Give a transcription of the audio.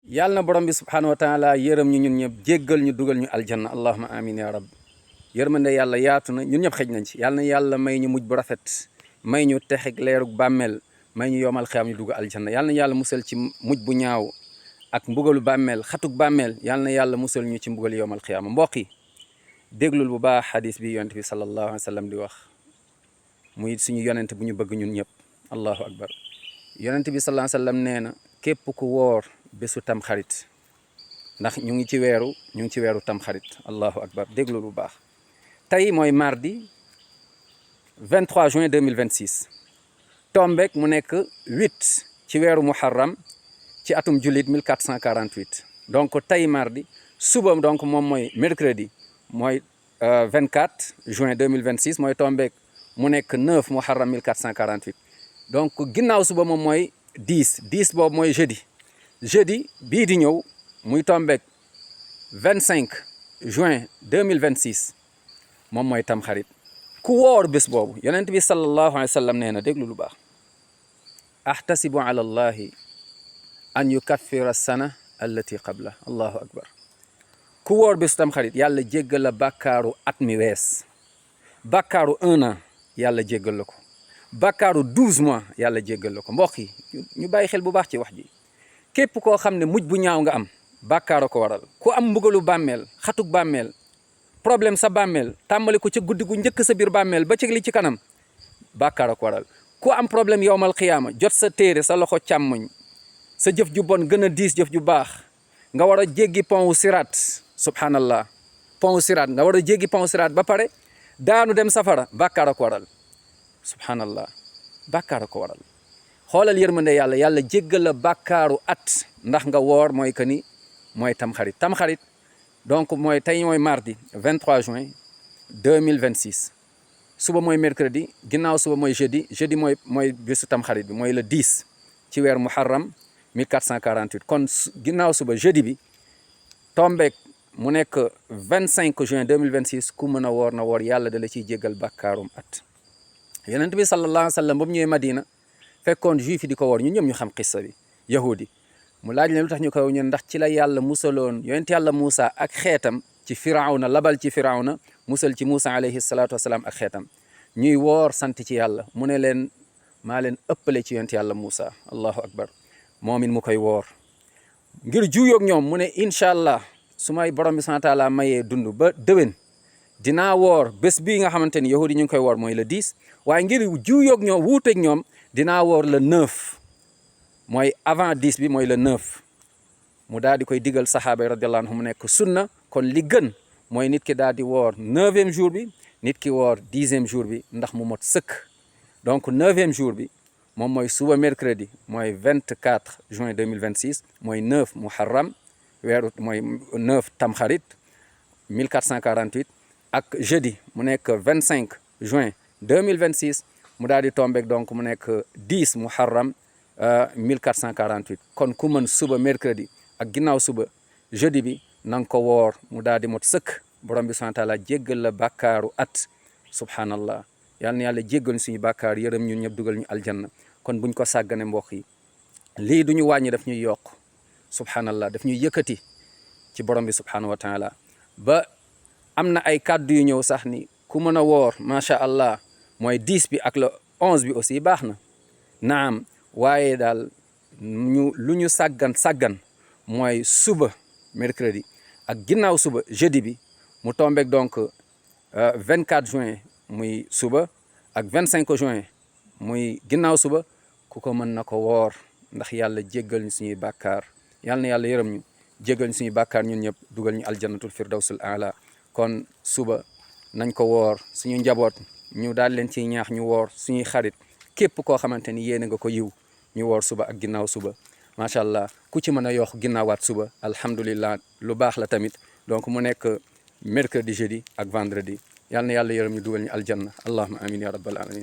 yàlla na borom bi subhanahu wa taala yërëm ñu ñun ñëpp jéggal ñu dugal ñu aljanna allahuma amin ya rab yërmande yàlla yaatu na ñun ñëpp xëj nañ ci yàlla na yàlla may ñu mujj bu rafet may ñu texeg leerug bàmmeel may ñu yoomal xiyaam ñu dugg aljanna yàlla na yàlla musal ci mujj bu ñaaw ak mbugalu bàmmeel xatuk bàmmeel yàlla na yàlla musal ñu ci mbugal yoomal xiyaama mbokk yi déglul bu baax xadis bi yonent bi sallallahu alayhi wa sallam di wax muy suñu yonent bu ñu bëgg ñun ñëpp allahu akbar yonent bi sallallahu alayhi wa sallam nee na képp ku woor bésu tamxarit ndax ñu ngi ci weeru tamxarit allahu akbar déglul bu baax tey mooy mardi 23 juin 2026 tombeek mu nekk 8 ci weeru muharram ci atum jullit 1448 donc tey mardi suba donc moom mooy mercredi mooy 24 juin 2026 mooy tombeek mu nekk 9 muharram 1448 donc ginnaaw suba moom mooy 10 boobu mooy jeudi bii di ñëw muy tombeek 25 juin 2026 moom mooy tamxarit ku woor bés boobu yonent bi sallallahu alayhi wa sallam nee na déglu lu baax ahtasibu ala allahi an yukaffira sana allati qabla allahu akbar ku woor bésu tamxarit yàlla jéggal la bàkkaaru at mi wees bàkkaaru 1 an yàlla jéggal la ko bàkkaaru 12 mois yàlla jéggal la ko mbokk yi ñu bàyyi xel bu baax ci wax ji képp koo xam ne mujj bu ñaaw nga am bàkkaar a ko waral ku am mbugalu bàmmeel xatuk bàmmeel problème sa bàmmeel tàmbali ko ca guddi gu njëkk sa biir bàmmeel ba ci li ci kanam bàkkaar a ko waral ku am problème yowmal xiyaama jot sa téere sa loxo càmmoñ sa jëf ju bon gën a diis jëf ju baax nga war a jéggi pont wu siraat subhanallah pont wu siraat nga war a jéggi pont wu siraat ba pare daanu dem safara bàkkaar a ko waral subhanallah bàkkaar a ko waral xoolal yërmande yàlla jéggal la bàkkaaru at ndax nga woor mooy que ni mooy tamxarit donc mooy tey mooy mardi 23 juin 2026 suba mooy mercredi ginnaaw suba mooy jeudi mooy bésu tamxarit bi mooy le 10 ci weer muharram 1448 kon ginnaaw suba jeudi bi tombeek mu nekk 25 juin 2026 ku mën a woor na woor yàlla da la ciy jéggal bàkkaarum at yonent bi sallallahu alayhi wa sallam ba mu ñëwee Madina fekkoon juif yi di ko woor ñun ñëpp ñu xam xissa bi yahudi mu laaj leen lu tax ñu koy ñun ndax ci la yàlla musaloon yonent yàlla Moussa ak xeetam ci firawna labal ci firawna musal ci Moussa alayhi salaatu wasalaam ak xeetam ñuy woor sant ci yàlla mu ne leen maa leen ëppale ci yonent yàlla Moussa allahu akbar moom it mu koy woor ngir juuyoog ñoom mu ne incha allah su may borom bi subhaanahu wa taala mayee dund ba déwén dinaa woor bés bii nga xamante ni yahudi ñu ngi koy woor mooy le 10 waaye ngir juuyoog ñoom wuuteeg ñoom dinaa woor le 9 mooy avant 10 bi mooy le 9 mu daal di koy digal saxaaba yi radiyallahu anhum mu nekk sunna kon li gën mooy nit ki daal di woor 9e jour bi nit ki woor 10e jour bi ndax mu mot sëkk donc 9e jour bi moom mooy suba mercredi mooy 24 juin 2026 mooy 9 muharram weeru mooy 9 tamxarit 1448 ak jeudi mu nekk 25 juin 2026 mu daal di tombeek donc mu nekk 10 muharram 1448 kon ku mën suba mercredi ak ginnaaw suba jeudi bi na nga ko woor mu daal di mot sëkk borom bi subhanahu wa taala jéggal la bàkkaaru at subhanallah yal na yàlla jéggal ñu suñu bàkkaar yërëm ñun ñëpp dugal ñu aljanna kon buñ ko sàggane mbokk yi lii du ñu wàññi daf ñuy yokk subhanallah daf ñuy yëkkati ci borom bi subhanahu wa taala ba am na ay kàddu yu ñëw sax ni ku mën a woor macha allah mooy 10 bi ak le 11 bi aussi baax na naam waaye daal lu ñu sàggan mooy suba mercredi ak ginnaaw suba jeudi bi mu tombeek donc 24 juin muy suba ak 25 juin muy ginnaaw suba ku ko mën na ko woor ndax yàlla jéggal ñu suñuy bàkkaar yàlla na yàlla yërëm ñu jéggal ñu suñuy bàkkaar ñun ñëpp dugal ñu aljannatul firdawsul aala kon suba nañ ko woor suñu njaboot ñu daal leen ciy ñaax ñu woor suñuy xarit képp koo xamante ni yéene nga ko yiw ñu woor suba ak ginnaaw suba macha allah ku ci mën a yokk ginnaawaat suba alhamdulillah lu baax la tamit donc mu nekk mercredi jeudi ak vendredi yàlla na yàlla yërëm ñu dugal ñu aljanna allahumma amin ya rabbal alamin